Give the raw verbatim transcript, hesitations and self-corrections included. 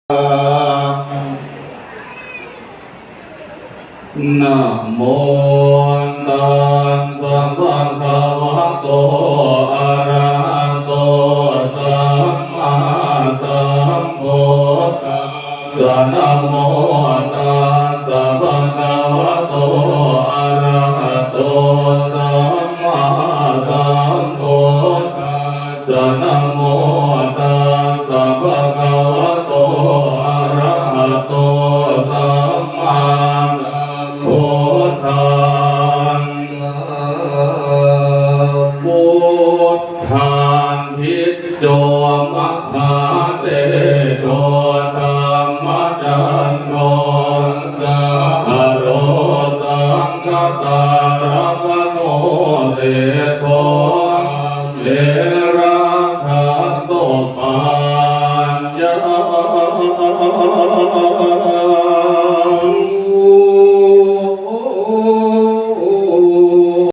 Namo tassa bhagavato arahato sammāsambuddhassa. Namo tassa bhagavato arahato sammāsambuddhassa. Namo tassa bhagavato arahato sammāsambuddhassa. Vuṭṭhābhiccho mahātejo dhammacakko, sāvaro saṅghatārāgaṇo seṭṭho, dhamme rakkhantu paññā.